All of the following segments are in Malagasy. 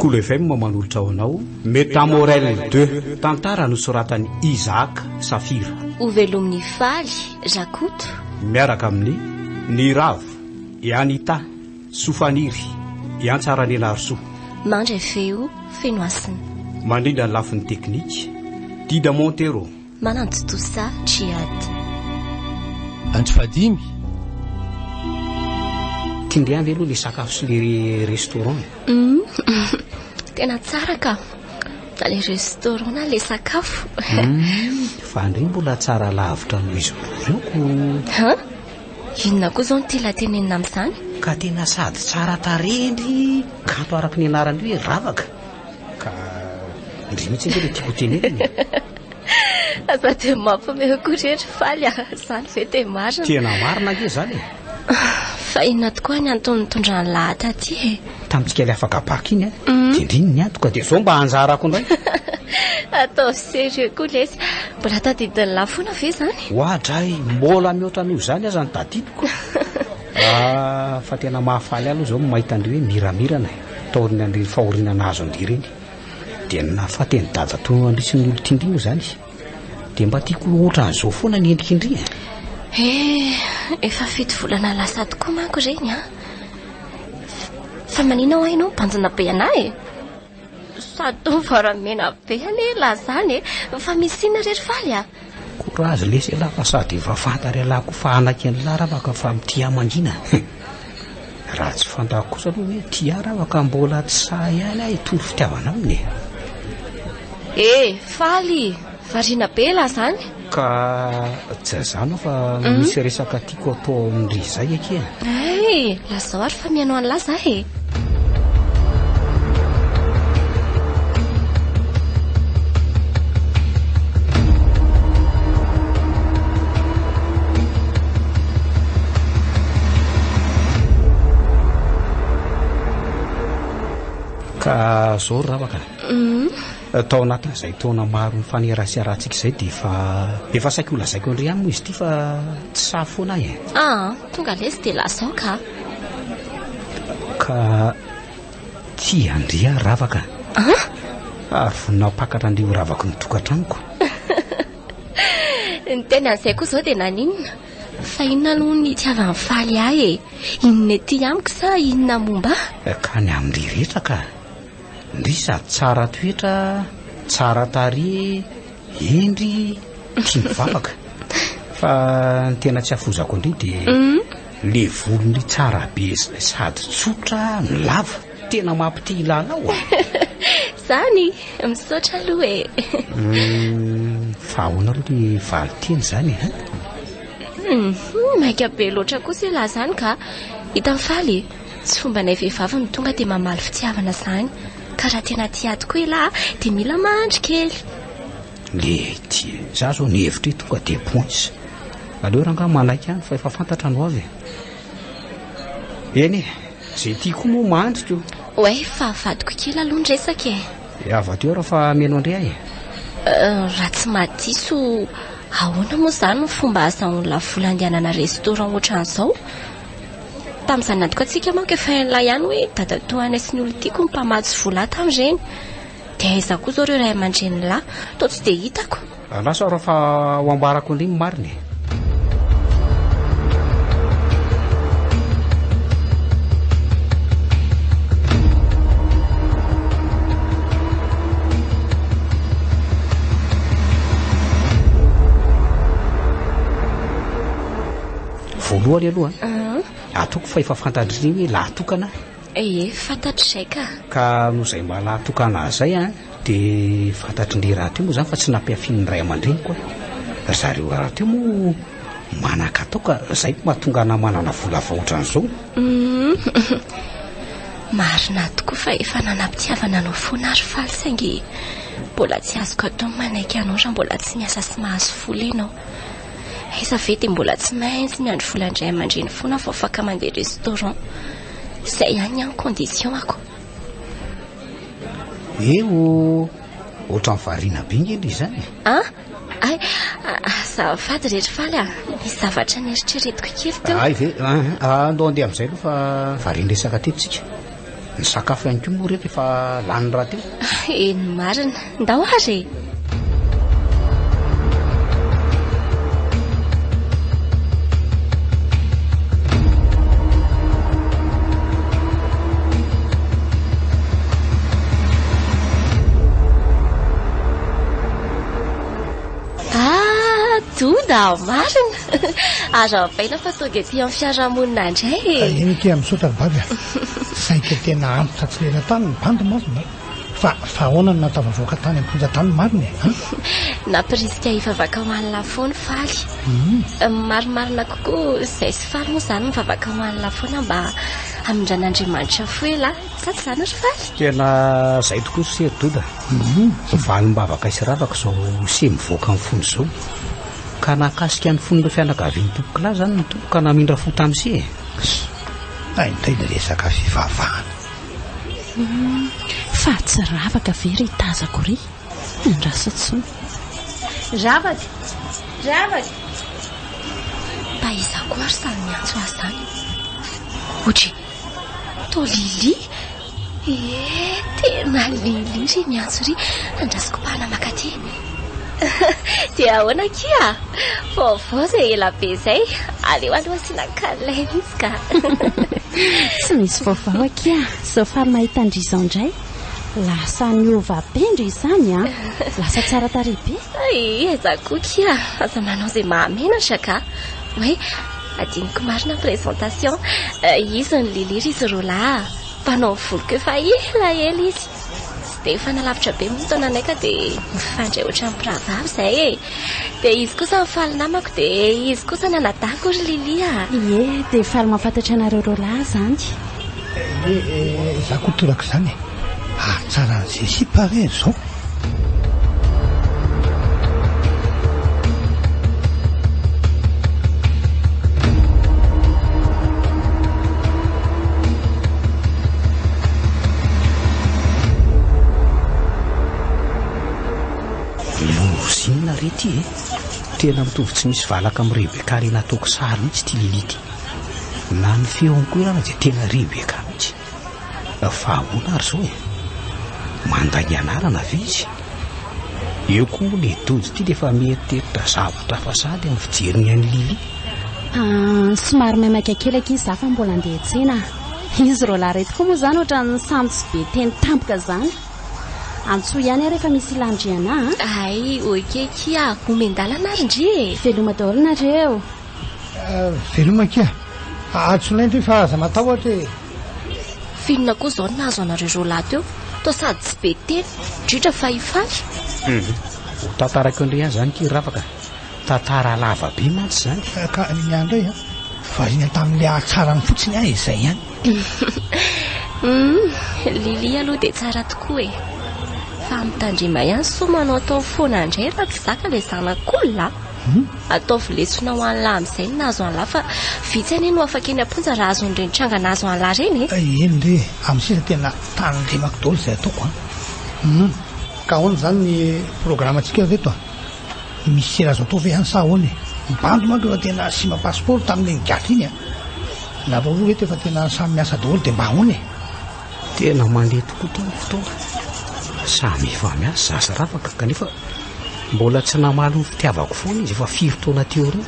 Kolo FM manolotra ho anao Metamorel 2, tantara nosoratan'i Isaac Safira. Ho velomin'i Faly Rakoto. Miaraka amin'ny Niravo, i Anita, Sofaniry, i Antsaranelarisoa. Mandray feo Fenohasina. Mandrindra ny lafiny teknika, Dida Montero. Manantontosa Djihad. Andro fahadimy. Tiandry ihany ve aloha le sakafo sy le restaurant e? Hum, tena tsara ka. Na le restaurant na le sakafo. Hum, fa ndry mbola tsara lavitra noho izy roa ireo ko. Hein? Inona koa izao no tian'ilay tenenina amin'izany? Ka tena sady tsara tarehy ndry kanto araka ny anarany hoe ravaka. Ka ndry mihitsy ange ilay tiako ho tenenina e. Aza dia mampihomehy koa re ry Faly a! Izany ve dia marina? Tena marina ange izany e! Fa inona tokoa ny antony nitondran'i lahy taty e? Tamintsika ilay afaka bac iny a, dia ndry ny niantoka dia izao mba anjarako indray. Ataovy sérieux koa lesy. Mbola tadidin'i lahy foana ve izany? Oadray, mbola mihoatra noho izany aza ny tadidiko. Ah, fa tena mahafaly ahy aloha izao ny mahita an-dry hoe miramirana e, taorian'ireny fahoriana nahazo an-dry ireny. Dia ny nahafaty an'i dadatoa an-dry sy ny olon-tian-dry moa izany. Dia mba tiako ho ohatran'izao foana ny endrik'indry e. Eh, efa fito volana lasa tokoa manko ireny an. Fa maninona hoa ianao mibanjina be anah e? Sady toa varamena be anie elah zany e! Fa misy inona re ry Faly a? Courage lesy elah fa sady efa fantary elah koa fa anaky an'lah ravaka fa mitia mangina. Raha tsy fantako kosa aloha hoe tia ravaka mbola tsy sahy ihany aho hitory fitiavana aminy e. Eh! Faly! Variana be elah zany. Ka tsy zany aho fa misy resaka tiako atao amin-dry zay akia. Hay! Lazao ary fa mihaino an'lah za e! Ka zao ry Ravaka a. Tao anatin'izay taona maro nifaneraserahantsika izay dia efa efa saika ho lazaiko an-dry ihany moa izy ity fa tsy sahy foana aho e. Aa, tonga lesy dia lazao ka. Ka tia an-dry aho Ravaka. An? Ary vonona hampakatra an-dry ho ravaky ny tokantranoko. Ny teny an'izay koa izao dia naninona? Fa inona aloha ny itiavan'i Faly ahy e? Inona ety amiko sa inona momba ahy? Ka ny amin-dry rehetra ka. Ndry sady tsara toetra, tsara tarehy, hendry, tia mivavaka. Fa ny tena tsy afozako an-dry dia le volon-dry tsara be sady tsotra no lava. Tena mampite hilalao a! Zany? Misaotra aloha e! Fa ahoana aloha le valin-teny izany e? Maika be loatra kosa ialahy izany ka! Hitan'i Faly e! Tsy fombanay vehivavy ny tonga dia mamaly fitiavana izany. Ka raha tena tia ahy tokoa ialahy dia mila mahandry kely. Lety, za zao ny hevitra io tonga dia poince. Aleo rangaha manaiky ihany fa efa fantatra ny ho avy e. Eny e, izay tia koa moa mahandry ko. Oay, fa avadiko kely aloha ny resaka e. E, avadio raha fa mino an-dry ahy e. Raha tsy mahadiso, ahoana moa izany ny fomba ahazahoan'la vola andehanana restaurant ohatran'izao? Tamin'izany nandoko antsika manko efa hain'lah ihany hoe dadatoanay sy ny olon-tiako ny mpamatsy vola ahy tamin'ireny. Dia aiza koa izao ireo ray aman-drenin'lah? Toa tsy dia hitako. Lasa aho raha fa ho ambarako indray ny marina e. Voalohany aloha, ataoko fa efa fantatr'ireny hoe lahy tokana aho. Ie, fantatr'izay ka. Ka noho izay mba lahy tokana ahy izay an, dia fantatr'indry rahateo moa izany fa tsy nampihafian'ny ray aman-dreniko aho. Ry zareo rahateo moa manan-katao ka izay no mahatonga anah manana vola vao ohatran'izao. Marina tokoa fa efa nanam-pitiavana anao foana aho ry Faly saingy mbola tsy azoko atao ny manaiky anao raha mbola tsy miasa sy mahazo vola ianao. Aiza ve dia mbola tsy maintsy miandry volan-dray aman-dreny foana vao afaka mandeha restaurant. Izay ihany ny condition ako. Eo, ohatran'ny variana be nge ndry izany e. An? Ay, azafady re ry Faly a, nisy zavatra nieritreretiko kely teo. Ay ve, andao andeha amin'izay aloha fa varian-dresaka teto tsika. Ny sakafo ihany koa moa reto efa lany rahateo. Eny marina. Ndao ary e! Ah, Doda, marina. Arahabaina fa tonga ety amin'ny fiarahamonina indray e. Eny akia, misaotra ry bavy a. Saika tena antitra tsy lela tany ny bandy marina. Fa fa ahoana no nahatafavoaka tany am-ponja tany marina e? An? Nampirisika hivavaka ho an'i Lafo ny Faly. Marimarina kokoa, izay sy Faly moa izany mivavaka ho an'i Lafo mba hamindran'Andriamanitra fo elah. Sa tsy izany ry Faly? Tena izay tokoa ry se ry Doda. Valim-bavaka sy ravaka izao se mivoaka amin'ny fony izao. Ka nahakasika ny fon'ireo fianakavian'ny tompokolahy izany ny Tompo ka namindra fo tamin'i se e. Hay indray ilay resaka fivavahana. Fa tsy ravaka ve ry tazako ry? Andraso intsony. Ravaka! Ravaka! Mba iza koa ary izany miantso azy izany? Ohatry, toa Lily? Ee, tena Lily ry miantso ry. Andrasoko mpahana mankaty. Dia ahoana akia? Vaovao izay ela be izay. Aleo aloha asiana câlin mihitsy ka. Tsy misy vaovao akia. Izao faly mahita an-dry izao indray. Lasa niova be ndry izany an. Lasa tsara tarehy be. Ay, aiza koa akia. Aza manao izay mahamenatra ka. Oay, adinoko marina ny présentation. Izy ny Lily ry izy roa lahy. Mpanao voloko efa ela ela izy. Tsy dia mifanalavitra be moa ny taonanay ka dia mifandray ohatran'ny mpirahavavy izahay e. Dia izy kosa ny faly namako dia izy kosa ny anadahiko ry Lily a. Ie, dia faly mahafantatra anareo roa lahy izany. Ie, izaho koa toraka izany e. Ary tsara an'i Jessie pare izao. Limousine re ty e! Tena mitovy tsy misy valaka amin'i Rebecca re nataoko sary mihitsy ity Lily ity. Na ny feony koa ara dia tena Rebecca mihitsy. Fa ahoana ary izao e? Mandainga anarana ve izy? Eo koa moa le dojo ity dia efa mieritreritra zavatra hafa sahady amin'ny fijeriny an'i Lily. Ah, somary maimaika kely akia izaho fa mbola andeha hiantsena. Izy roalahy ireto koa moa izany ohatran'ny samy tsy be teny tampoka izany. Antsoy ihany aho rehefa misy ilàn-dry anà a. Hay, ok akia, omen-dalana ary ndry e! Veloma daholo nareo. Veloma akia. Antsoinay ndry fa aza matahotra e. F'inona koa izao no nahazo anareo roa lahy teo? Toa sady tsy be teny, indrindra fa i Faly. Ho tantarako indray ihany izany ity ry Ravaka. Tantara lava be mantsy izany. Ka ny ahy indray an, variana tamin'ilay hatsarany fotsiny aho e, izay ihany. Humm, Lily aloha dia tsara tokoa e. Fa mitandrema ihany soa manaotao foana indray raha tsy zaka ilay zanak'olona a. Ataovy lesona ho an'lah amin'izay ny nahazo an'lah fa vitsy anie no afaka eny am-ponja raha azon'ireny tranga nahazo an'lah ireny e. Eny re, amin'ny sisa tena tandremako daholo izay ataoko an. Humm, ka ahoana izany ny programantsika ry reto a? Misy sera azo atao ve any sa ahoana e? Ny bandy manko efa tena sima passeport tamin'iny nigadra iny a! Nareo roa reto efa tena samy miasa daholo dia mba ahoana e? Tena mandeha tokoa ity ny fotoana. Samy efa miasa za sy Ravaka kanefa mbola tsy namaly ny fitiavako foana izy efa firy taona aty aoriana.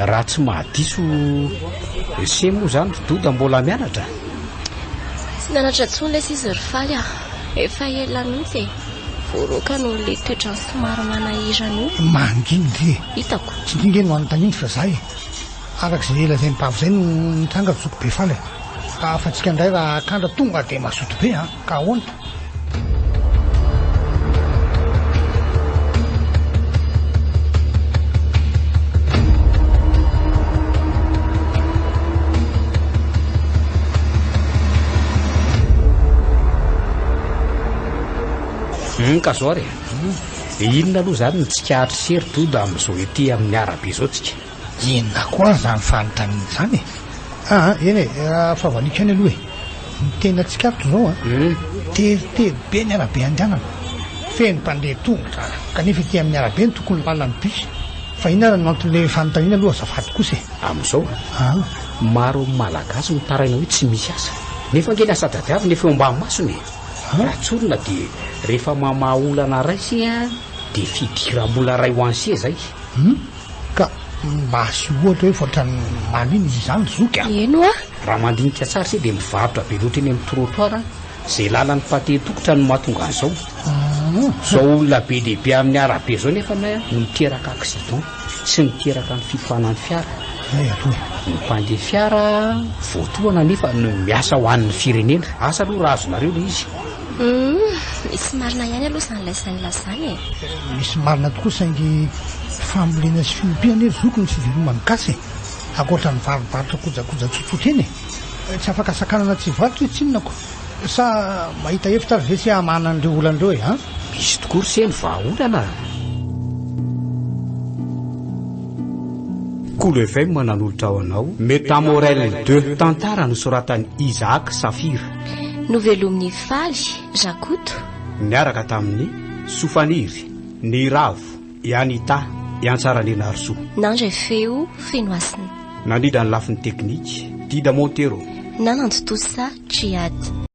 Raha tsy mahadiso se moa izany ry Doda mbola mianatra? Tsy mianatra intsony lesy izy ry Faly a! Efa ela mihitsy e! Voaroaka noho ilay toetrany somary manahirana io. Manginy re e! Hitako. Tsy ndry nge no anontaniany fa za e! Araka izay lazain'i Bavy izay no nitranga ry zoky be faly a! Ka fa tsika indray raha akandra tonga dia mazoto be an! Ka ahoana? Hum, ka zao ary e. Inona aloha izany ny tsikaritr'i Sery Doda amin'izao ety amin'ny arabe izao tsika? Inona koa ary izany fanontaniana izany e? Aa, eny e, fa valiako ihany aloha e. Ny tena tsikaritro izao an, teritery be ny arabe andehanana. Feno mpandeha tongotra, kanefa ety amin'ny arabe no tokony lalan'ny bus. Fa inona ary no anton'ilay fanontaniana aloha azafady kosa e? Amin'izao? Aa. Maro amin'ny Malagasy mitaraina hoe tsy misy asa. Nefa ange ny asa tadiavina efa eo ambany masony e. Raha tsorina dia rehefa mamaha olana iray se dia fidiram-bola iray ho an'se izay. Hum, ka mba asio ohatra hoe ohatran'ny manina izy izany zoky a! Eny hoa! Raha mandinika tsara se dia mivarotra be loatra eny amin'ny trottoir izay lalan'ny mpandeha tongotra no mahatonga an'izao. Izao olona be dia be amin'ny arabe izao nefa no miteraka accident sy miteraka ny fitohanan'ny fiara. Izay aloha e! Ny mpandeha fiara voatohana nefa no miasa ho an'ny firenena. Asa aloha raha azonareo ilay izy. Humm, misy marina ihany aloha izany lazain'lah izany e. Misy marina tokoa saingy fambolena sy fiompiana anie ry zoky no fiveloman'ny gasy e! Ankoatra ny varobarotra kojakoja tsotsotra eny e! Tsy afaka sakanana tsy hivarotra izy tsinona ko! Sa mahita hevitra ary ve se hamahana an'ireo olana ireo e an? Misy tokoa ry se ny vahaolana a! Kolo FM nanolotra ho anao Metamorel deux, tantara nosoratan'i Isaac Safira. Novelomin'i Faly Rakoto. Niaraka tamin'i Sofaniry, Niravo, i Anita, i Antsaranenarisoa. Nandray feo Fenohasina. Nandrindra ny lafiny teknika, Dida Montero. Nanantontosa Djihad.